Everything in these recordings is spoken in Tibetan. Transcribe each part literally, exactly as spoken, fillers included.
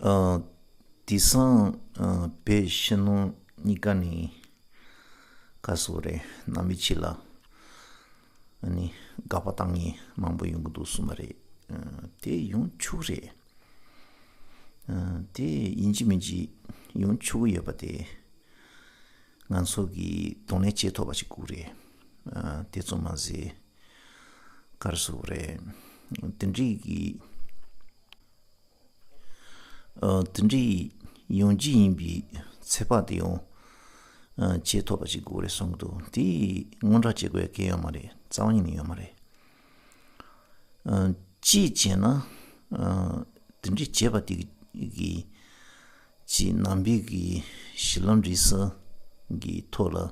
ཨ། དེང་སང་ཨ་བོད་ཕྱི་ནང་གཉིས་ཀ་ནས་ག་རེ་ཟེར་དགོས་རེད། ནང་པའི་ཆོས་ལ་ཨ་ནི་དགག་པ་བཏང་མཁན་མང་པོ་ཡོང་གི་འདུག་གསུངས་པ་རེད། ཨ། དེ་ཡོང་ཆོག་རེད། ཨ། དེ་ཡིན་གཅིག་མིན་གཅིག་ཡོང་ཆོག་གི་ཡོད་པ་དེ། ང་ཚོ་གིས་གདོང་ལེན་བྱེད་ཐུབ་པ་ཞིག་དགོས་རེད། ཨ། དེ་ཙམ་མ་ཟད་ག་རེ་ཟེར་དགོས་རེད། དེ་འདྲའི་གི་ཨ། དེ་འདྲའི་ཡོང་རྒྱུ་ཡིན་པའི་ཚོད་དཔག་དེ་ཡང་ཨ་བྱེད་ཐུབ་པ་ཞིག་དགོས་རེད་བསམ་གྱི་འདུག། དེ་དངོས་འབྲེལ་བྱེད་དགོས་ཡ་གང་ཡང་ཡོད་མ་རེད། རྩ་བ་ཉིད་ནས་ཡོད་མ་རེད། ཨ། གཅིག་བྱས་ན། ཨ། དེ་འདྲའི་བྱས་པ་དེ་གིས་ཅིག་ནང་པའི་གི་གཞི་ལམ་འབྲས་གསུམ་གྱི་ཐོག་ལ་ཨ་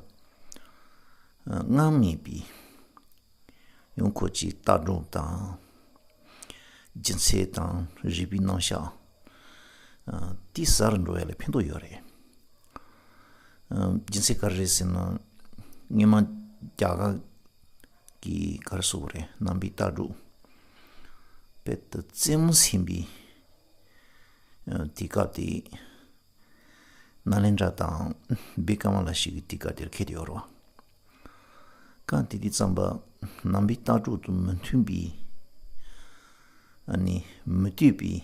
སྔར་མེད་པའི་ཡང་ཁོ་ཅིག་ལྟ་གྲུབ་དང་། རྒྱུ་མཚན་དང་རིགས་པའི་རྣམ་གཞག་ཨ་དེ་ཟ་རུ་འགྲོ་ཡ་ལ་ཕན་ཐོགས་ཡོད་རེད། ཨ། རྒྱུ་མཚན་ག་རེ་རེད་ཟེར་ན། སྔོན་མ་རྒྱ་གར་གྱི་ག་རེ་ཟེར་དགོས་རེད། ནང་པའི་ལྟ་གྲུབ་དཔེ་ད་རྩེད་མོ་ཟིན་པའི་ཨ་དུས་སྐབས་དེ། ནཱ་ལེནྡྲ་དང་བི་ཀ་མ་ལ་ཤི་གི་དུས་སྐབས་དེར་འཁེལ་ཡོད་རེད་བ། གང་དེ་དུས་ཙམ་པ་ནང་པའི་ལྟ་གྲུབ་དང་མི་མཐུན་པའི། ཨ་ནི་མི་ལྟོས་པའི།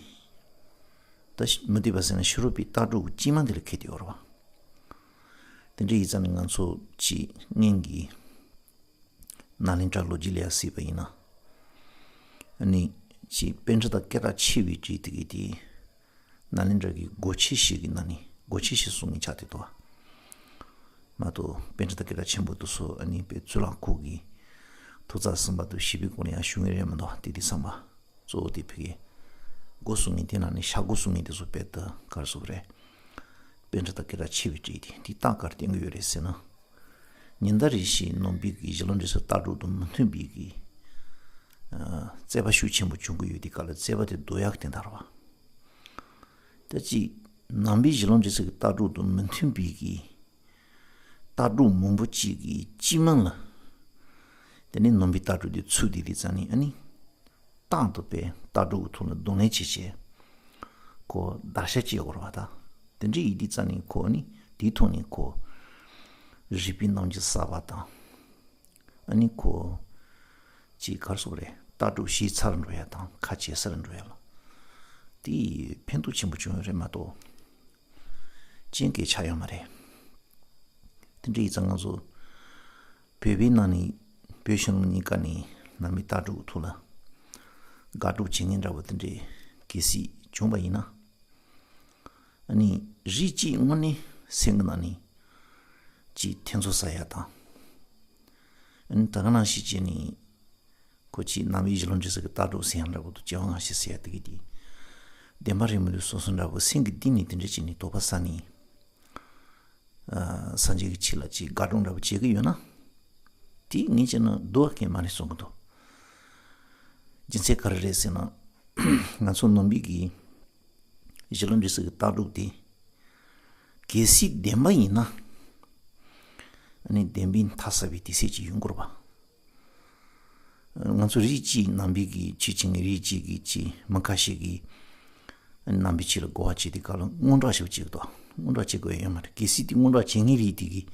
ད་མི་ལྟོས་པ་ཟེར་ན་ཕྱི་རོལ་པའི་ལྟ་གྲུབ་དཀྱུས་མ་དེ་ལ་འཁེལ་ཡོད་རེད་བ། དེ་འདྲ་ཡིན་ཙང་ནི་ང་ཚོ་ཅིག་སྔོན་གྱི་ནཱ་ལེནྡྲ་ལོ་རྒྱུས་ལ་ཡ་གཟིགས་པ་ཡིན་ན། ཨ་ནི་ཅིག་པཎ་ཌི་ཏ་སྐད་གྲགས་ཆེ་བའི་རིགས་དེ་གི་དེ། ནཱ་ལེནྡྲ་གི་སྒོ་ཆེན་བཞི་གི་ནང་ནས་སྒོ་ཆེན་བཞི་གསུང་མཁན་ཆགས་བསྡད་འདུག་བ། མ་གཏོགས་པཎ་ཌི་ཏ་སྐད་གྲགས་ཆེན་པོ་དེ་ཚོ་ཨ་ནི་དཔེ་གཙུག་ལག་ཁང་གི་ཐོག་བརྩེགས་གསུམ་པ་དང་བཞི་པའི་སྐོར་ལ་ཡང་ཞུ་མཁན་རེད་མ་གཏོགས། དེ་དུས་ཙམ་པ་གཙོ་བོ་དེ་ཕ་གིའི་སྒོ་གསུང་མཁན་དེ་ནང་ནས་ཤར་སྒོ་གསུང་མཁན་དེ་ཚོ་དཔེ་ད་ག་རེ་ཟེར་དགོས་རེད། པཎ་ཌི་ཏ་སྐད་གྲགས་ཆེ་བའི་རིགས་དེ། དེ་རྟགས་ག་རེ་བསྟན་གྱི་ཡོད་རེད་ཟེར་ན། ཉི་ཟླ་རེ་བཞིན་ནང་པའི་གི་གཞི་ལམ་འབྲས་གསུམ་ལྟ་གྲུབ་དང་མི་མཐུན་པའི་གི་ཨ་རྩོད་པ་ཤུགས་ཆེན་པོ་བྱུང་གི་ཡོད་དུས་སྐབས་ལ་རྩོད་པ་དེ་བཟློག་ཡག་གི་དོན་དག་རེད་བ། ད་ཅིག་ནང་པའི་གཞི་ལམ་འབྲས་གསུམ་གྱི་ལྟ་གྲུབ་དང་མི་མཐུན་པའི་གི་ལྟ་གྲུབ་མང་པོ་ཅིག་གི་དཀྱིལ་མ་ལ། དེ་ནས་ནང་པའི་ལྟ་གྲུབ་དེ་ཚུད་བསྡད་དུས་ཙམ་ནས་ཨ་ནི། རྟག་ཏུ་དཔེ་ལྟ་གྲུབ་ཀྱི་ཐོག་ལ་གདོང་ལེན་བྱེད་བྱེད། ཁོ་བརྡར་ཤ་བཅད་དགོས་རེད་བ་ད། དེ་འདྲ་ཡིན་དུས་ཙམ་ནས་ཁོ་ནི་དེའི་ཐོག་ནས་ཁོ་རིགས་པའི་རྣམ་འགྱུར་གསར་པ་དང་། ཨ་ནི་ཁོ་ཅིག་ག་རེ་ཟེར་དགོས་རེད། ལྟ་གྲུབ་གཞི་ཚར་འགྲོ་ཡ་དང་ཁ་འབྱེད་སར་འགྲོ་ཡ་ལ། དེ་ཕན་ཐོགས་ཆེན་པོ་བྱུང་ཡོད་རེད་མ་གཏོགས། རྐྱེན་གྱིས་ཆགས་ཡོད་མ་རེད། དེ་འདྲ་ཡིན་ཙང་ང་ཚོ་བོད་པའི་ནང་ནས་བོད་ཕྱི་ནང་གཉིས་ཀ་ནས་ནང་པའི་ལྟ་གྲུབ་ཐོག་ལ་དགག་སྒྲུབ་བྱེད་མཁན་འདྲ་པོ་དེ་འདྲའི་གལ་སྲིད་བྱུང་བ་ཡིན་ན། ཨ་ནི་རིགས་གཅིག་དངོས་གནས་སེམས་ཀྱི་ནང་ནས་ཅིག་ཐེ་ཚོམ་ཟ་ཡ་དང་། ཨ་ནི་ད་ག་ནང་བཞིན་བྱས་ནས། ཁོ་ཅིག་ནང་པའི་གཞི་ལམ་འབྲས་གསུམ་གྱི་ལྟ་གྲུབ་ཟེར་ཡང་འདྲ་པོ་འདུག། སྐྱེ་བ་སྔ་ཕྱི་ཟེར་ཡ་དེ་གི་དེ། བདེན་པ་རེད་མི་འདུག་བསམ་བསམ་འདྲ་པོ་སེམས་ཀྱི་གཏིང་ནས་དེ་འདྲ་བྱས་ནས་དོགས་པ་ཟ་ནས། ཨ། སངས་རྒྱས་ཀྱི་ཆོས་ལ་ཅིག་དགག་སྒྲུབ་འདྲ་པོ་བྱེད་ཀྱི་ཡོད་ན། དེ་ངས་བྱས་ན་སྡུག་པ་གང་ཡང་མ་རེད་བསམ་གྱི་འདུག། རྒྱུ་མཚན་ག་རེ་རེད་ཟེར་ན། ང་ཚོ་ནང་པའི་གི་གཞི་ལམ་འབྲས་གསུམ་གྱི་ལྟ་གྲུབ་དེ། གལ་སྲིད་བདེན་པ་ཡིན་ན། ཨ་ནི་བདེན་པའི་མཐའ་གསལ་བའི་དུས་ཚོད་ཅིག་ཡོང་དགོས་རེད་པ། ང་ཚོ་རིགས་གཅིག་ནང་པའི་གི་ཆོས་བྱེད་མཁན་རིགས་གཅིག་གི་ཅིག་མི་ཁ་ཤས་ཀྱིས་ནང་པའི་ཆོས་ལ་གོ་བ་བྱེད་དུས་སྐབས་ལ་དངོས་འབྲེལ་ཞིག་བྱེད་ཀྱི་འདུག། དངོས་འབྲེལ་བྱེད་དགོས་ཡ་ཡོད་མ་རེད། གལ་སྲིད་དེ་དངོས་འབྲེལ་བྱེད་མཁན་རིགས་དེ་གི་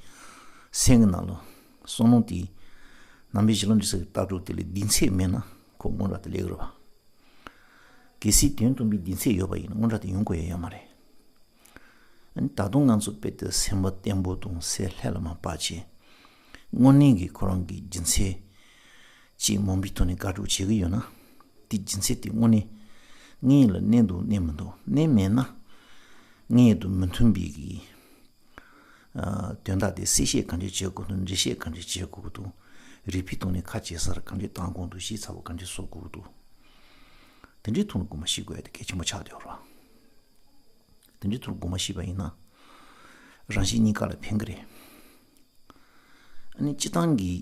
སེམས་ཀྱི་ནང་ལ་བསམ་བློ་དེ་ནང་པའི་གཞི་ལམ་འབྲས་གསུམ་གྱི་ལྟ་གྲུབ་དེ་ལ་གདེང་ཚོད་མེད་ན་ཁོ་དངོས་འབྲེལ་དེ་སླེབས་ཀྱི་རེད་པ། གལ་སྲིད་དོན་དམ་པའི་གདེང་ཚོད་ཡོད་པ་ཡིན་ན་དངོས་འབྲེལ་དེ་ཡོང་དགོས་ཡ་ཡོད་མ་རེད། ཨ་ནི་ད་དུང་ང་ཚོ་དཔེ་དེ་སེམས་པ་བརྟན་པོ་དང་སེམས་ལྷོད་ལ་མ་བབས་བྱས། དངོས་གནས་ཀྱི་ཁོ་རང་གི་རྒྱུ་མཚན་ཅིག་མངོན་པའི་ཐོག་ནས་དགག་སྒྲུབ་བྱེད་ཀྱི་ཡོད་ན། དེ་རྒྱུ་མཚན་དེ་དངོས་གནས་ངའི་ཡིད་ལ་གནས་འདུག་གནས་མི་འདུག། གནས་མེད་ན། ངའི་ཡིད་དང་མི་མཐུན་པའི་གི་ཨ་དོན་དག་དེ་གསལ་བཤད་ག་འདྲས་བྱེད་དགོས་འདུག། འགྲེལ་བཤད་ག་འདྲས་བྱེད་དགོས་འདུག། རིགས་པའི་ཐོག་ནས་ཁ་འབྱེད་སར་ག་འདྲས་བཏང་དགོས་འདུག། ཞིབ་ཚགས་པོ་ག་འདྲས་བཟོ་དགོས་འདུག། དེ་འདྲའི་ཐོག་ནས་དགོངས་པ་བཞེས་དགོས་ཡ་དེ་གལ་ཆེན་པོ་ཆགས་བསྡད་ཡོད་རེད་པ། དེ་འདྲའི་ཐོག་དགོངས་པ་བཞེས་པ་ཡིན་ན། རང་གཞན་གཉིས་ཀ་ལ་ཕན་གྱི་རེད། ཨ་ནི་སྤྱིར་བཏང་གི་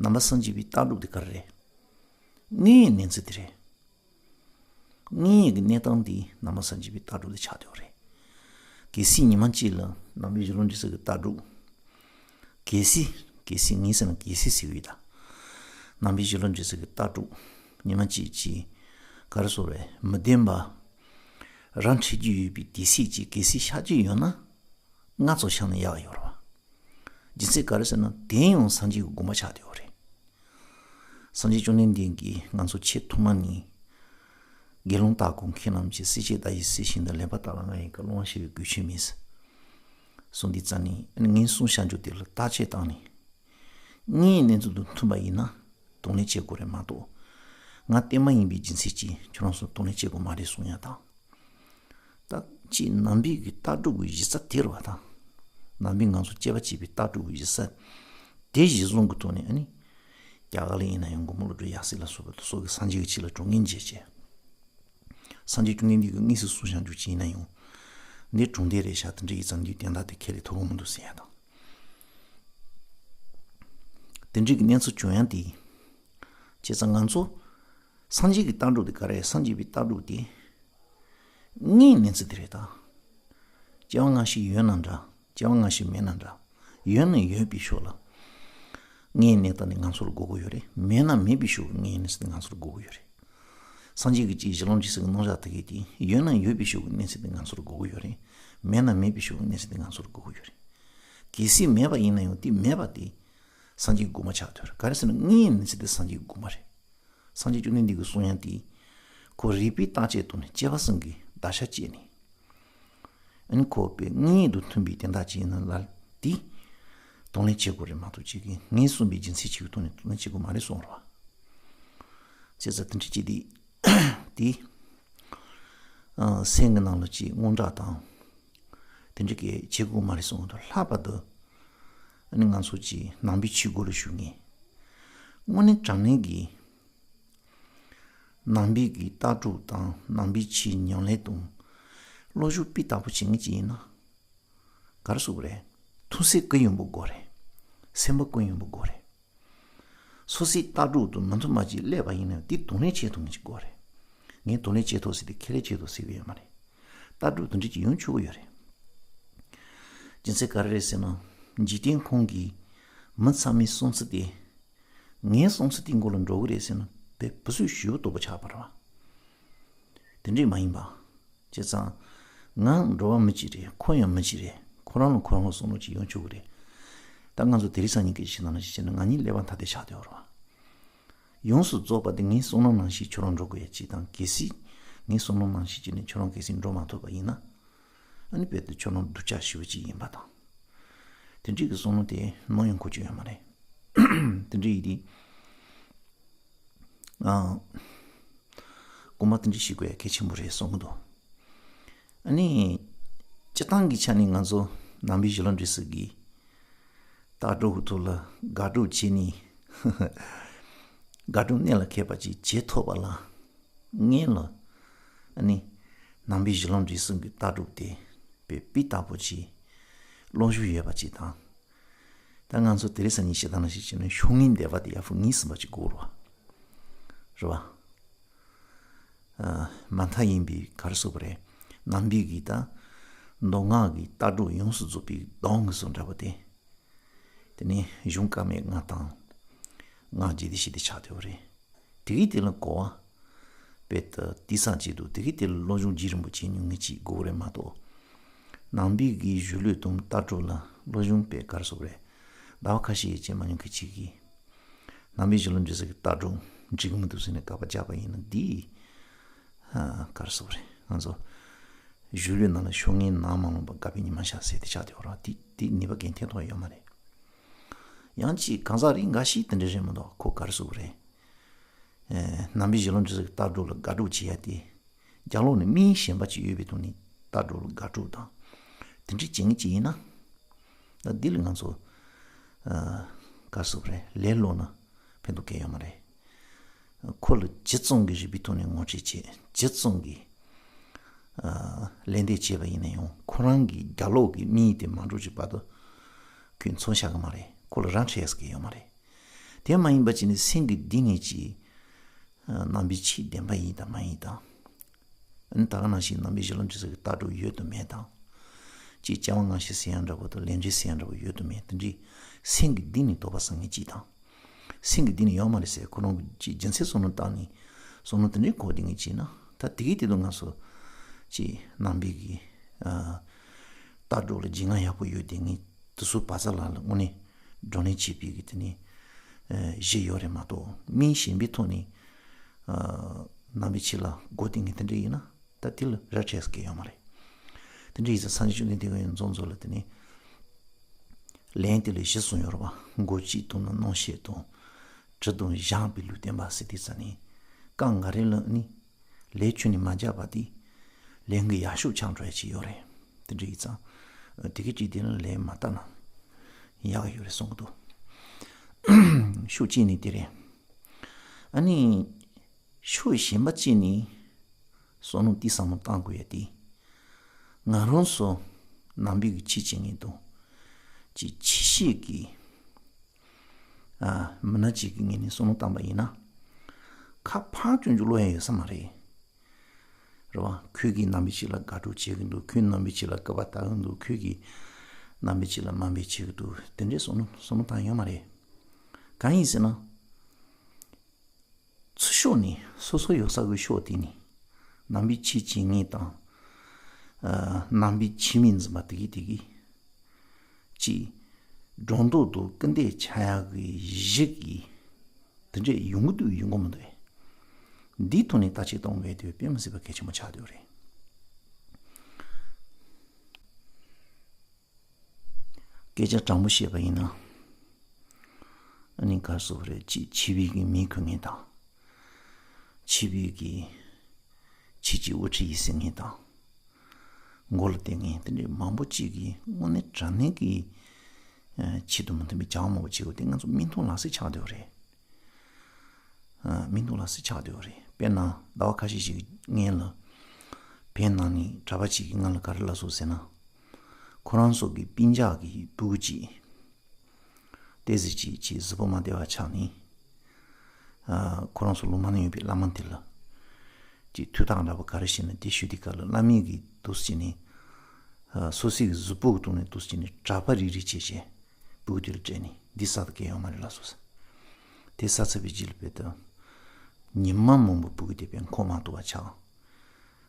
ནང་པ་སངས་རྒྱས་པའི་ལྟ་གྲུབ་དེ་ག་རེ་རེད། དངོས་ཡོད་གནས་ཚུལ་དེ་རེད། དངོས་ཡོད་ཀྱི་གནས་སྟངས་དེ་ནང་པ་སངས་རྒྱས་པའི་ལྟ་གྲུབ་དེ་ཆགས་བསྡད་ཡོད་རེད། གལ་སྲིད་ཉི་མ་གཅིག་ལ་ནང་པའི་གཞི་ལམ་འབྲས་གསུམ་གྱི་ལྟ་གྲུབ། གལ་སྲིད། གལ་སྲིད་ངས་ཟེར་ན་གལ་སྲིད་ཟེར་གྱི་ཡོད་ད། ནང་པའི་གཞི་ལམ་འབྲས་གསུམ་གྱི་ལྟ་གྲུབ་ཉི་མ་གཅིག་ཅིག་ག་རེ་ཟེར་རེད། མི་བདེན་པ། རང་འཁྲིད་རྒྱུ་ཡོད་པའི་དེ་སྲིད་ཀྱི་གལ་སྲིད་ཤར་རྒྱུ་ཡོད་ན། ང་ཚོ་ཤར་ན་ཡག་ཡོད་རེད་བ། རྒྱུ་མཚན་ག་རེ་ཟེར་ན་དེ་ཡང་སངས་རྒྱས་ཀྱི་དགོངས་པ་ཆགས་བསྡད་ཡོད་རེད། སངས་རྒྱས་བཅོམ་ལྡན་འདས་ཀྱིས་ང་ཚོ་ཆེས་ཐོག་མ་ནས། དགེ་སློང་དག་ཀུན་མཁྱེན་རྣམས་ཀྱིས། སྲིད་ཞིའི་བདག་ཉིད་སྲིད་ཞིའི་མཐའ། ལེགས་པར་བརྟགས་ལ་ང་ཡི་བཀའ། བློ་མ་ཞིག་པའི་གོས་ཆེན་མེད། གསུངས་དུས་ཙ་ནས་ངས་གསུངས་བཞག་རྒྱུ་དེ་ལ་བརྟག་དཔྱད་བཏང་ནས། དངོས་ཡོད་གནས་ཚུལ་དང་མཐུན་པ་ཡིན་ན་གདོང་ལེན་བྱེད་དགོས་རེད་མ་གཏོགས། ང་བསྟན་པ་ཡིན་པའི་རྒྱུ་མཚན་གྱིས་ཁྱོད་རང་ཚོ་གདོང་ལེན་བྱེད་དགོས་མ་རེད་གསུང་ཡ་དང་། ད་ཅིག་ནང་པའི་གི་ལྟ་གྲུབ་ཀྱི་གཞི་རྩ་དེ་རེད་བ་དང་། ནང་པའི་ང་ཚོ་སྐྱེས་པ་བྱེད་པའི་ལྟ་གྲུབ་ཀྱི་གཞི་རྩ་དེ་གཞི་བཟུང་གི་ཐོག་ནས་ཨ་ནི། རྒྱ་གར་ལ་ཡིན་ན་ཡང་མགོན་པོ་ཀླུ་སྒྲུབ་ཡབ་སྲས་ལ་སོགས་པ་དེ་ཚོ་གིས་སངས་རྒྱས་ཀྱི་ཆོས་ལ་དྲང་ངེས་འབྱེད་བྱས། སངས་རྒྱས་བཅོམ་ལྡན་འདས་ཀྱིས་དངོས་སུ་གསུངས་བཞག་རྒྱུ་ཅིག་ཡིན་ན་ཡང་། འདི་དྲང་བདེན་རེད་ཤག་དེ་འདྲ་ཡིན་ཙང་འདིའི་དོན་དག་དེ་ཁས་ལེན་ཐུབ་ཀྱི་མི་འདུག་ཟེར་ཡ་དང་། དེ་འདྲའི་གི་གནས་ཚུལ་བྱུང་ཡ་དེ། བྱས་ཙང་ང་ཚོ་སངས་རྒྱས་ཀྱི་ལྟ་གྲུབ་དེ་ག་རེ་རེད། སངས་རྒྱས་པའི་ལྟ་གྲུབ་དེ་དངོས་ཡོད་གནས་ཚུལ་དེ་རེད་ད། སྐྱེ་བ་སྔ་ཕྱི་ཡོད་ན་འདྲ། སྐྱེ་བ་སྔ་ཕྱི་མེད་ན་འདྲ། ཡོད་ན་ཡོད་པའི་ཕྱོགས་ལ་དངོས་ཡོད་གནས་སྟངས་ནི་ང་ཚོར་དགོས་ཀྱི་ཡོད་རེད། མེད་ན་མེད་པའི་ཕྱོགས་ཀྱི་དངོས་ཡོད་གནས་ཚུལ་དེ་ང་ཚོར་དགོས་ཀྱི་ཡོད་རེད། སངས་རྒྱས་ཀྱི་ཅིག་གཞི་ལམ་འབྲས་གསུམ་གྱི་རྣམ་གཞག་དེ་གའི་དེ་ཡོད་ན་ཡོད་པའི་ཕྱོགས་ཀྱི་གནས་ཚུལ་དེ་ང་ཚོར་དགོས་ཀྱི་ཡོད་རེད། མེད་ན་མེད་པའི་ཕྱོགས་ཀྱི་གནས་ཚུལ་དེ་ང་ཚོར་དགོས་ཀྱི་ཡོད་རེད། གལ་སྲིད་མེད་པ་ཡིན་ན་ཡང་དེ་མེད་པ་དེ་སངས་རྒྱས་ཀྱི་དགོངས་པ་ཆགས་བསྡད་ཡོད་རེད། ག་རེ་ཟེར་ན་དངོས་ཡོད་གནས་ཚུལ་དེ་སངས་རྒྱས་ཀྱི་དགོངས་པ་རེད། སངས་རྒྱས་བཅོམ་ལྡན་འདས་ཀྱིས་གསུངས་ཡ་དེ། ཁོ་རིགས་པས་བརྟག་དཔྱད་བཏང་ནས་དཔྱད་པ་གསུམ་གྱིས་བརྡར་ཤ་བཅད་ནས། ཨ་ནི་ཁོ་པའི་དངོས་ཡོད་དང་མཐུན་པའི་དོན་དག་ཅིག་ཡིན་ན་ལ་དེ། གདོང་ལེན་བྱེད་དགོས་རེད་མ་གཏོགས་ཅིག་གིས་ངས་གསུངས་པའི་རྒྱུ་མཚན་ཅིག་གི་ཐོག་ནས་གདོང་ལེན་བྱེད་དགོས་མ་རེད་གསུངས་རེད་བ། བྱས་ཙང་དེ་འདྲ་ཅིག་དེ། དེ། ཨ། སེམས་ཀྱི་ནང་ལ་ཅིག་དངངས་སྐྲག་དང་། དེ་འདྲ་གི་བྱེད་དགོས་མ་རེད་གསུངས་འདུག་ལྷག་པར་དུ། ཨ་ནི་ང་ཚོ་ཅིག་ནང་པའི་ཆོས་སྒོ་ལ་ཞུགས་མཁན། དངོས་གནས་དྲང་གནས་ཀྱི། ནང་པའི་གི་ལྟ་གྲུབ་དང་ནང་པའི་ཆོས་ཉམས་ལེན་དང་། བློ་སྦྱོང་སྤུས་དག་པོ་བྱེད་མཁན་ཅིག་ཡིན་ན། ག་རེ་ཟེར་དགོས་རེད། ཐུགས་སེམས་ཀུན་ཡོད་པ་དགོས་རེད། སེམས་པ་ཀུན་ཡོད་པ་དགོས་རེད། སོ་སོའི་ལྟ་གྲུབ་དང་མི་མཐུན་པ་ཅིག་སླེབས་པ་ཡིན་ན་དེ་གདོང་ལེན་བྱེད་ཐུབ་མཁན་ཅིག་དགོས་རེད། ངས་གདོང་ལེན་བྱེད་ཐུབ་ཟེར་ཏེ་ཁས་ལེན་བྱེད་ཐུབ་ཟེར་གི་ཡོད་མ་རེད། ལྟ་གྲུབ་དེ་འདྲ་ཅིག་ཡོང་ཆོག་གི་ཡོད་རེད། རྒྱུ་མཚན་ག་རེ་རེད་ཟེར་ན། འཇིག་རྟེན་ཁོངས་ཀྱི་མི་ཚང་མའི་བསམ་ཚུལ་དེ། ངའི་བསམ་ཚུལ་དེའི་མགོ་ལ་འགྲོ་གི་རེད་ཟེར་ན་དཔེ་བུ་སུས་ཞུ་བ་ལྟ་བུ་ཆགས་པ་རེད་བ། དེ་འདྲས་མ་ཡིན་པ། བྱས་ཙང་། ང་འགྲོ་བ་མི་གཅིག་རེད། ཁོ་ཡང་མི་གཅིག་རེད། ཁོ་རང་ལ་ཁོ་རང་ལ་བསམ་བློ་ཅིག་ཡོང་ཆོག་གི་རེད། ད་ང་ཚོ་དེ་རིང་སང་ཉིན་སྐད་ཆ་བཤད་ན་ཞིག་བྱས་ན་ང་གཉིས་ཀླད་པ་ཐ་དད་ཆགས་བསྡད་ཡོད་རེད་བ། ཡོངས་སུ་རྫོགས་པ་དེ་ངའི་བསམ་བློ་ནང་བཞིན་ཁྱོད་རང་འགྲོ་དགོས་ཡ་གཅིག་དང་། གལ་སྲིད་ངའི་བསམ་བློ་ནང་བཞིན་བྱས་ནས་ཁྱོད་རང་གལ་སྲིད་འགྲོ་མ་ཐུབ་པ་ཡིན་ན། ཨ་ནི་དཔེ་དེ་ཁྱོད་རང་སྡུག་ཅག་ཞེ་པོ་ཅིག་ཡིན་པ་དང་། དེ་འདྲའི་གི་བསམ་བློ་དེ་ནམ་ཡང་འཁོར་རྒྱུ་ཡོད་མ་རེད། དེ་འདྲ་ཡིན་དུས། ཨང་། དགོངས་པ་དེ་འདྲ་བཞེས་དགོས་ཡ་གལ་ཆེན་པོ་རེད་བསམ་གི་འདུག་ཨ་ནི། སྤྱིར་བཏང་གི་ཆ་ནས་ང་ཚོ་ནང་པའི་གཞི་ལམ་འབྲས་གསུམ་གྱི་ལྟ་གྲུབ་ཐོག་ལ་དགག་སྒྲུབ་བྱས་ནས། དགག་སྒྲུབ་གནད་ལ་འཁེལ་བ་ཅིག་བྱེད་ཐུབ་པ་ལ། སྔོན་ལ། ཨ་ནི། ནང་པའི་གཞི་ལམ་འབྲས་གསུམ་གྱི་ལྟ་གྲུབ་དེ་དཔེ་སྤུས་དག་པོ་ཅིག་སློབ་སྦྱོང་ཡོད་པ་ཅིག་དང་། ད་ང་ཚོ་དེ་རིང་སང་ཉིན་བཤད་སྟངས་ནང་བཞིན་བྱས་ན་ཤུགས་ངན་སྡེ་པ་དེ་ཡག་པོ་ངེས་ཟིན་པ་ཅིག་དགོས་རེད་བ། རེད་བ། ཨ། མ་མཐའ་ཡིན་པའི་ག་རེ་ཟེར་དགོས་རེད། ནང་པའི་གི་ད་མདོ་སྔགས་ཀྱི་ལྟ་གྲུབ་ཡོངས་སུ་རྫོགས་པའི་གདོང་གི་བཟོ་འདྲ་པོ་དེ། དེ་ནས་གཞུང་བཀའ་མའི་སྔགས་དང་། སྔགས་རྒྱས་བསྡུས་ཞེས་དེ་ཆགས་བསྡད་ཡོད་རེད། དེ་གི་དེ་ལ་གོ་བ་དཔེ་ད་དེ་ཙམ་ཅིག་འདུག་དེ་གི་དེ་ལ་སློབ་སྦྱོང་རྒྱས་རིམ་པོ་བྱེད་མྱོང་མཁན་ཅིག་དགོས་རེད་མ་གཏོགས། ནང་པའི་གི་གཞུང་ལུགས་དང་ལྟ་གྲུབ་ལ་སློབ་སྦྱོང་དཔེ་ག་རེ་ཟེར་དགོས་རེད། ཟླ་བ་ཁ་ཤས་ཡས་བྱེད་མ་མྱོང་མཁན་ཅིག་གིས། ནང་པའི་གཞུང་ལུགས་འབྲས་གསུམ་གྱི་ལྟ་གྲུབ་འགྲིག་གི་མི་འདུག་ཟེར་ནས་དགག་པ་རྒྱག་པ་ཡིན་ན་འདི། ཨ། ག་རེ་ཟེར་དགོས་རེད། ང་ཚོ་གཞུང་ལུགས་ནང་ལ་ཤུགས་ངན་ནང་མ་ལངས་པ་དགག་པའི་ཉི་མ་ཤར་ཟེར་དེ་ཆགས་བསྡད་ཡོད་རེད་བ། དེ་དེ་ནུས་པ་གང་ཐད་ཐོག་ཡོད་མ་རེད། ཡང་ཅིག་གང་ཟག་རིགས་འགའ་ཞིག་དེ་འདྲ་རེད་མ་གཏོགས་ཁོ་ག་རེ་ཟེར་དགོས་རེད། ཨེ། ནང་པའི་གཞི་ལམ་འབྲས་གསུམ་གྱི་ལྟ་གྲུབ་ལ་དགག་སྒྲུབ་བྱེད་ཡ་དེ། རྒྱབ་ལོགས་ནས་དམིགས་ཡུལ་གཞན་པ་ཅིག་ཡོད་པའི་ཐོག་ནས་ལྟ་གྲུབ་ལ་དགག་སྒྲུབ་དང་། དེ་འདྲ་བྱེད་མཁན་ཅིག་ཡིན་ན། ད་འདི་ལ་ང་ཚོ། ཨ། ག་རེ་ཟེར་དགོས་རེད། ལན་སློག་ན་ཕན་ཐོགས་གང་ཡང་ཡོད་མ་རེད། ཁོ་ལ་ཇི་ཙམ་གྱིས་རིགས་པའི་ཐོག་ནས་ངོ་སྤྲོད་བྱེད། ཇི་ཙམ་གྱིས། ཨ། ལན་འདེབས་བྱས་པ་ཡིན་ན་ཡང་ཁོ་རང་གི་རྒྱབ་ལོགས་ཀྱི་དམིགས་ཡུལ་དེ་མ་འགྲུབ་ཀྱི་བར་དུ་ཁོས་མཚོན་བཞག་གི་མ་རེད། ཁོ་ལ་རང་འཕྲད་ཡས་ཀྱི་ཡོད་མ་རེད། དེ་མ་ཡིན་པ་བྱས་ནས་སེམས་ཀྱི་གཏིང་ནས་ཅིག་ནང་པའི་ཆོས་བདེན་པ་ཡིན་དང་མ་ཡིན་དང་། ཨ་ནི་ད་ག་ནང་བཞིན་ནང་པའི་གཞི་ལམ་འབྲས་གསུམ་གྱི་ལྟ་གྲུབ་ཡོད་དམ་མེད་དང་། ཅིག་སྐྱེ་བ་སྔ་ཕྱི་ཟེར་ཡ་འདྲ་པོ་དང་ལས་འབྲས་ཟེར་ཡ་འདྲ་པོ་ཡོད་དམ་མེད་དེ་འདྲའི་སེམས་ཀྱི་གཏིང་ནས་དོགས་པ་ཟ་མཁན་ཅིག་དང་། སེམས་ཀྱི་གཏིང་ནས་ཡོད་མ་རེད་ཟེར་ཁོ་རང་གི་ཅིག་རྒྱུ་མཚན་བསམ་བློ་བཏང་ནས་བསམ་བློ་དེ་འདྲའི་འཁོར་བསྡད་མཁན་ཅིག་ན་ད་དེ་གའི་དེ་དུ་ང་ཚོ་ ཅིག་ནང་པའི་གི་ཨ་ལྟ་གྲུབ་ལ་རྗེས་ང་ཡག་པོ་ཡོད་དེ། ངས་དེ་ཚོ་བ་ཚ་ལ་ལ་དངོས་གནས་བགྲོ་གླེང་བྱེད་པའི་གི་དེ་ནི་ཨ་གཞི་ཡོད་རེད་མ་གཏོགས། མིང་གཞན་པའི་ཐོག་ནས་ཨ་ནང་པའི་ཆོས་ལ་མགོ་གཏད་མཁན་དེ་འདྲ་ཡིན་ན། ད་དེ་ལ་ར་སྤྲད་ས་གི་ཡོད་མ་རེད། དེ་འདྲ་ཡིན་ཙང་སངས་རྒྱས་བཅོམ་ལྡན་འདས་ཀྱིས་ཡང་མཛོ་མཛོ་ལ་དེ་ནི་ལན་དེ་ལ་བཞི་གསུངས་ཡོད་རེད་པ། མགོ་གཅིག་དང་ནི་སྣང་ཤས་དང་། གྲི་དང་བཞག་པའི་ལུས་བསྟན་པ་ཟེར་དེ་ཙ་ནི། རྐང་ང་རེ་ལ་ནི་ལས་ཁྱོན་ནས་མ་བརྒྱབ་པ་དེ་ལན་གྱི་ཡག་ཤོས་ཆགས་འགྲོ་ཡ་ཅིག་ཡོད་རེད། དེ་འདྲ་ཡིན་ཙང་དེ་གི་ཅིག་དེ་ལ་ལན་མ་བཏབ་ན་ཡག་ཡོད་རེད་གསུང་གི་འདུག་ཤུགས་ཅིག་ནི་དེ་རེད། ཨ་ནི་ཕྱོགས་གཞན་པ་གཅིག་ནས་བསམ་བློ་འདི་བསམ་བློ་བཏང་དགོས་ཡ་དེ། ང་རང་ཚོ་ནང་པའི་གི་ཆོས་བྱེད་མཁན་དང་། ཅིག་ཕྱི་བཤད་ཀྱི་ཨ་མི་སྣ་གཅིག་གི་ངོས་ནས་བསམ་བློ་བཏང་པ་ཡིན་ན། ཁ་ཕར་ཅུང་ཅུང་ལོག་ཡ་ཡོད་ས་མ་རེད། རེད་བ། ཁོས་ཀྱིས་ནང་པའི་ཆོས་ལ་དགའ་སྤྲོ་བྱེད་ཀྱི་འདུག་ཁོས་ནང་པའི་ཆོས་ལ་སྐུར་པ་བཏབ་ཀྱི་འདུག་ཁོས་ཀྱིས་ནང་པའི་ཆོས་ལ་དམའ་འབེབས་བྱེད་ཀྱི་འདུག་དེ་འདྲའི་བསམ་བློ་བསམ་བློ་བཏང་ཡོད་མ་རེད། གང་ཡིན་ཟེར་ན། ཚུར་ཕྱོགས་ནས་སོ་སོ་ཡོད་ས་གི་ཕྱོགས་དེ་ནས་ནང་པའི་ཆོས་བྱེད་མཁན་དང་། ཨ་ནང་པའི་ཆོས་མིང་འཛིན་པ་དེ་གིས་དེ་གིས་ཅིག་སྒྲོ་འདོགས་དང་སྐུར་འདེབས་ཆགས་ཡག་གི་གཞི་གི་དེ་འདྲས་ཡོང་གི་འདུག་ཡོང་གི་མི་འདུག་འདིའི་ཐོག་ནས་བརྟག་དཔྱད་གཏོང་དགོས་དེ་དཔེ་མི་སྲིད་པ་གལ་ཆེན་པོ་ཆགས་བསྡད་ཡོད་རེད། སྐད་ཆ་དྲང་པོ་བཤད་པ་ཡིན་ན། ཨ་ནི་ག་རེ་ཟེར་དགོས་རེད། ཅིག་ཕྱི་པའི་གི་མིང་འཁུར་མཁན་དང་། ཕྱི་པའི་གི་ཕྱི་ཕྱི་དབུ་ཁྲིད་ཡིན་ཟེར་མཁན་དང་། མགོ་ལ་བསྟན་མཁན་དེ་འདྲའི་མང་པོ་ཅིག་གིས་དངོས་གནས་དྲང་གནས་ཀྱི་ཨ་ཆོས་དང་མི་མཐུན་པའི་བྱ་བ་མང་པོ་བྱེད་ཡོད་དེ། ང་ཚོ་མིག་མཐོང་ལག་ཟིན་ཆགས་བསྡད་ཡོད་རེད། ཨ་མིག་མཐོང་ལག་ཟིན་ཆགས་བསྡད་ཡོད་རེད། དཔེར་ན་ཟླ་བ་ཁ་ཤས་ཤིག་སྔོན་ལ་བོད་ནང་ནས་གྲྭ་པ་ཅིག་གིས་ང་ལ་ག་རེ་ལབ་སོང་ཟེར་ན། ཁོ་རང་ཚོ་གི་སྤུན་ཀྱག་གི་སྤུ་གུ་ཅིག་ཏོག་ཙམ་ཅིག་ཅིག་གཟུགས་པོ་མ་བདེ་བ་ཆགས་ནས། ཨ་ཁོ་རང་ཚོ་ལུང་མ་ན་ཡོད་པའི་བླ་མ་དེ་ལ་ཅིག་ཐུགས་ཐག་འདྲ་པོ་ག་རེ་བྱས་ན། དེ་ཞུ་དུས་སྐབས་ལ་བླ་མས་གིས་འདུག་སེ་བྱས་ནས། ཨ་སོ་སོའི་གི་གཟུགས་པོ་གི་ཐོག་ནས་འདུག་སེ་བྱས་ནས་གྲྭ་པ་རེ་རེ་བྱས་བྱས་སྤུ་གུ་དེ་ལ་སྤྲད་ནས། འདི་ཟ་ད་གལ་ཡོད་མ་རེད་ལབ་སོང་ཟེར། དེ་ཟ་ཚར་བའི་རྗེས་ལ་དཔེ་ད་ཉི་མ་མང་པོ་སྤུ་གུ་དེ་དཔེ་འཁོར་མ་ཐུབ་པ་ཆགས།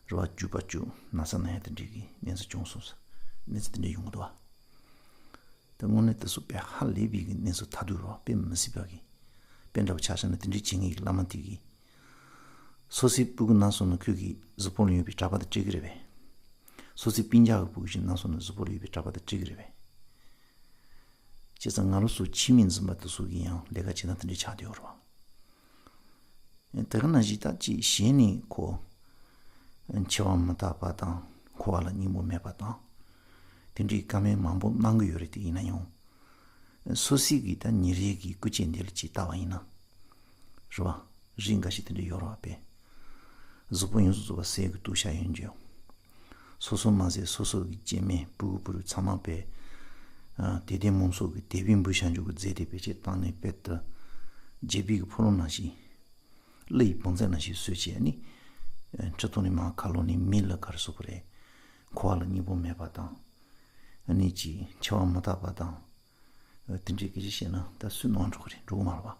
རེད་བ། སྐྱུག་པ་སྐྱུག་ན་ཚ་ན་ཡ་དེ་འདྲའི་གི་གནས་ཚུལ་བྱུང་སོང་ཟེར། གནས་ཚུལ་དེ་འདྲ་ཡོང་གི་འདུག་བ། ད་དངོས་གནས་དེ་ཚོ་དཔེ་ཧ་ལས་པའི་གི་གནས་ཚུལ་ཐ་དུས་རེད་བ། དཔེ་མི་སྲིད་པ་གི། དཔེ་འདྲ་པོ་ཆ་བཞག་ན་དེ་འདྲའི་བྱེད་མཁན་གི་བླ་མ་དེ་གིས་སོ་སོའི་སྤུ་གུ་ན་སོང་ན་ཁོས་གི་གཟུགས་པོ་ལ་ཡོད་པའི་གྲྭ་པ་དང་སྤྲད་གི་རེད་པས། སོ་སོའི་སྤུན་ཀྱག་གི་སྤུ་གུ་ཞིག་ན་སོང་ན་གཟུགས་པོ་ལ་ཡོད་པའི་གྲྭ་པ་དང་སྤྲད་གི་རེད་པས། བྱས་ཙང་ང་རང་ཚོ་ཆོས་མིང་འཛིན་པ་དེ་ཚོ་གིས་ཡང་ལས་ཀ་བྱེད་སྟངས་དེ་འདྲ་ཆགས་བསྡད་ཡོད་རེད་བ། དེ་ག་ནང་བཞིན་ད་ཅིག་གཞན་ནས་ཁོ་འཆི་བ་མི་རྟག་པ་དང་། འཁོར་བ་ལ་སྙིང་པོ་མེད་པ་དང་། དེ་འདྲའི་བཀའ་མོལ་མང་པོ་གནང་གི་ཡོད་རེད། དེ་ཡིན་ན་ཡང་སོ་སོའི་གི་ད་ཉིན་རེའི་གི་སྐུ་སྐྱེ་འདི་ལ་ཅིག་བལྟ་བ་ཡིན་ན། རེད་བ། རིགས་འགའ་ཞིག་དེ་འདྲ་ཡོད་རེད་བ། དཔེ་གཟུགས་པོ་ཡོངས་སུ་རྫོགས་པ་གསེར་གྱི་དུ་ཞགས་ཡོད་རྒྱུ། སོ་སོ་མ་ཟད་སོ་སོ་གི་སྐྱེ་དམན་སྤུ་གུ་བུ་རུ་ཚང་མ་དཔེ་ཨ་དད་ལྡན་མང་ཚོགས་ཀྱི་དད་པའི་འབུལ་ཞབས་འཇུག་གི་རྫས་དེ་བེད་སྤྱོད་བཏང་ནས། དཔེ་ད་བརྗེད་པའི་གི་ཕོ་རོག་ནང་བཞིན། གླུ་ཡི་བང་རྩལ་ནང་བཞིན་བཟོས་བྱས་ནི། ཨ་ཁྲི་ཐོག་ནས་མར་ཁ་ལོག་ནས་མི་ལ་ག་རེ་ཟེར་དགོས་རེད། འཁོར་བ་ལ་སྙིང་པོ་མེད་པ་དང་། ཨ་ནི་ཅིག་འཆི་བ་མི་རྟག་པ་དང་། ཨ་དེ་འདྲའི་སྐད་ཆ་བཤད་ན་ད་སུས་གནང་འགྲོ་གི་རེད། འགྲོ་གི་མ་རེད་བ།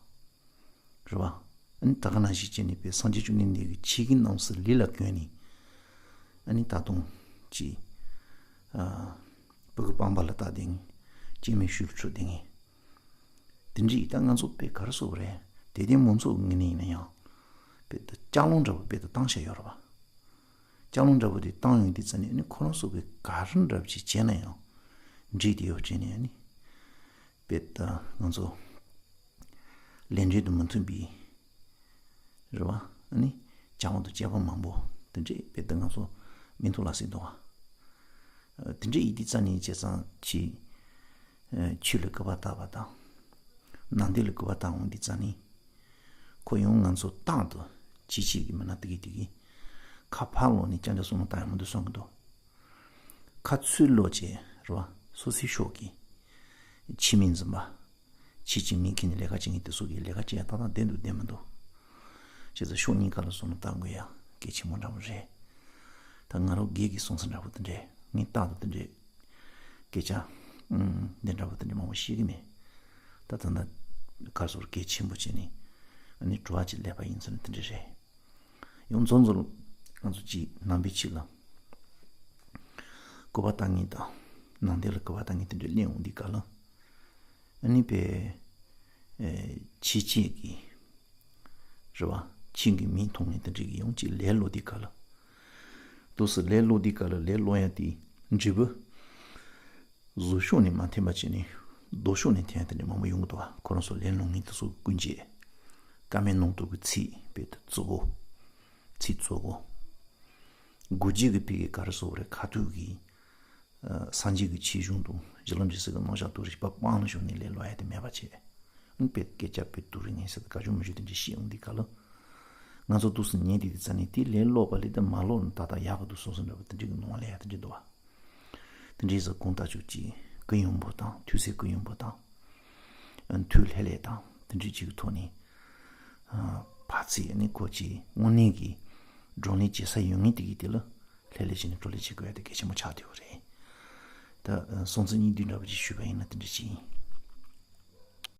རེད་བ། ཨ་ནི་ད་ག་ནང་བཞིན་བྱས་ནས་དཔེ་སངས་རྒྱས་བཅོམ་ལྡན་འདས་ཀྱི་ཆོས་ཀྱི་རྣམ་གསལ་ལུས་ལ་གོན་ནས། ཨ་ནི་ད་དུང་ཅིག་ཨ་སྤུ་གུ་སྤངས་པ་ལ་བལྟ་དེ། སྐྱེ་དམན་ཤུལ་ལ་འཁྲུལ་དེ་ངས། དེ་འདྲའི་ད་ང་ཚོ་དཔེ་ག་རེ་ཟེར་དགོས་རེད། དད་ལྡན་མང་ཚོགས་ཀྱི་ངོས་ནས་ཡིན་ན་ཡང་། དཔེ་ད་ལྕགས་ལོང་འདྲ་པོ་དཔེ་ད་བཏང་བཞག་ཡོད་རེད་བ། ལྕགས་ལོང་འདྲ་པོ་དེ་བཏང་ཡོང་དུས་ཙ་ནས། ཨ་ནི་ཁོ་རང་ཚོ་གིས་ག་རེ་འདྲ་པོ་ཅིག་བྱས་ན་ཡང་འགྲིག་བསྡད་ཡོད་དྲན་ནས། ཨ་ནི་དཔེ་ད་ང་ཚོ་ལས་འབྲས་དང་མི་མཐུན་པའི། རེད་བ། ཨ་ནི་བྱ་བ་དང་བྱེད་པ་མང་པོ་དེ་འདྲས་དཔེ་ད་ང་ཚོ་མིག་ཐོག་ལ་གཟིགས་འདུག་བ། ཨ་དེ་འདྲས་ཡིན་དུས་ཙ་ནས་བྱས་ཙང་ཅིག་ཨ་ཆོས་ལ་སྐུར་པ་བཏབ་པ་དང་། ནང་བསྟན་ལ་སྐུར་པ་བཏབ་འོང་དུས་ཙ་ནས། ཁོ་ཡང་ང་ཚོ་རྟག་ཏུ་ཅིག་ཅིག་གི་མི་སྣ་དེ་གི་དེ་གི་ཁ་ཕར་ལོག་ནས་རྐྱང་རྐྱང་བསམ་བློ་བཏང་ཡག་མི་འདུག་བསམ་གི་འདུག་ཁ་ཚུར་ལོག་བྱས་རེད་བ། སོ་སོའི་ཕྱོགས་ཀྱི་ཆོས་མིང་འཛིན་པ། ཆོས་ཀྱི་མིང་འཁྱེར་ནས་ལས་ཀ་བྱེད་མཁན་དེ་ཚོ་གིས་ལས་ཀ་བྱེད་ཡག་ཏག་ཏག་བསྡད་འདུག་བསྡད་མི་འདུག་བྱས་ཙང་ཕྱོགས་གཉིས་ཀ་ལ་བསམ་བློ་བཏང་དགོས་ཡག་གལ་ཆེན་པོ་འདྲ་པོ་རེད། ད་ང་རང་སྒེར་གྱི་སོང་ས་འདྲ་པོ་དེ་འདྲས། ངས་རྟག་ཏུ་དེ་འདྲས་སྐད་ཆ་ཨུམ་འདི་འདྲ་པོ་དེ་འདྲས་མང་པོ་བཤད་ཀྱི་མེད། ད་ད་ལྟ་ག་རེ་ཟེར་དགོས་རེད། གལ་ཆེན་པོ་བྱས་ནས་ཨ་ནི་དྲི་བ་ཅིག་སླེབས་པ་ཡིན་ཙང་ནི་དེ་འདྲས་རེད། ཡང་མཚམས་མཚམས་ལ་ང་ཚོ་ཅིག་ནང་པའི་ཆོས་ལ་ སྐུར་པ་བཏང་མཁན་དང་ནང་བསྟན་ལ་སྐུར་པ་བཏང་མཁན་དེ་འདྲ་གླེང་འོང་དུས་སྐབས་ལ། ཨ་ནི་པའི་ཨེ་ཕྱི་རྒྱལ་གྱི་རེད་བ། ཕྱིན་གྱི་མིང་མཐོང་ནས་དེ་འདྲ་གི་ཡོང་ཅིག་ལས་སློག་དུས་སྐབས་ལ། དུས་སུ་ལས་སློག་དུས་སྐབས་ལ་ལས་སློག་ཡ་དེ་འབྲས་བུ་གཟུགས་ཕྱོགས་ནས་མ་འཐེན་པ་བྱས་ནས་ལྡོག་ཕྱོགས་ནས་འཐེན་ཡ་དེ་འདྲ་མང་པོ་ཡོང་གི་འདུག་བ། ཁོ་རང་ཚོ་ལས་སློག་མཁན་དེ་ཚོ་ཀུན་རྒྱལ། བཀའ་མའི་ནང་དུ་གི་ཚིག་དཔེ་དེ་གཙོ་བོ། ཚིག་གཙོ་བོ། དགུ་རྒྱུད་ཀྱི་ཕ་གི་ག་རེ་ཟེར་དགོས་རེད། ཁ་ཐུག་གི་ཨ་སངས་རྒྱས་ཀྱི་ཆོས་གཞུང་དང་གཞི་ལམ་རྗེས་གསུམ་གྱི་རྣམ་གཞག་དེ་རིགས་པ་སྤངས་ནས་བཞག་ནས་ལས་སློག་ཡ་དེ་མེད་པ་བྱས། ཨང་། དཔེ་སྐད་ཆ་དཔེ་དེ་རིགས་ངན་ཟེར་དེ་ག་ཅུང་མི་ཞུ་དེ་འདྲ་བཤད་ཡོང་དུས་སྐབས་ལ། ང་ཚོ་དུས་སུ་ཉན་དེ་དེ་རྩ་ནས་དེ་ལས་སློག་པ་ལས་དེ་མ་སློག་ན་ད་ལྟ་ཡག་གི་འདུག་བསམ་བསམ་འདྲ་བ་དེ་འདྲ་གི་ནང་ལ་ཡ་དེ་འདྲ་འདུག་བ། དེ་འདྲའི་ཟེར་དགོངས་དག་ཅིག་གི་ཀུན་ཡོན་པོ་དང་དུས་ཚོད་ཀུན་ཡོན་པོ་དང་། ཨ་དུས་ལྷོད་ལྷོད་དང་དེ་འདྲའི་ཅིག་གི་ཐོག་ནས། ཨ་བར་ཆད་ནི་ཁོ་ཅིག་དངོས་གནས་ཀྱི་བགྲོ་གླེང་བྱེད་ས་ཡོད་ངེས་དེ་གི་དེ་ལ་ལྷོད་ལྷོད་བྱས་ནས་བགྲོ་གླེང་བྱེད་དགོས་ཡ་དེ་གལ་ཆེན་པོ་ཆགས་བསྡད་ཡོད་རེད། ད་ཨ་སྲོང་བཙན་སྙིང་བསྡུས་འདྲ་བ་ཅིག་ཞུས་པ་ཡིན་ན་དེ་འདྲ་ཅིག་ཡིན།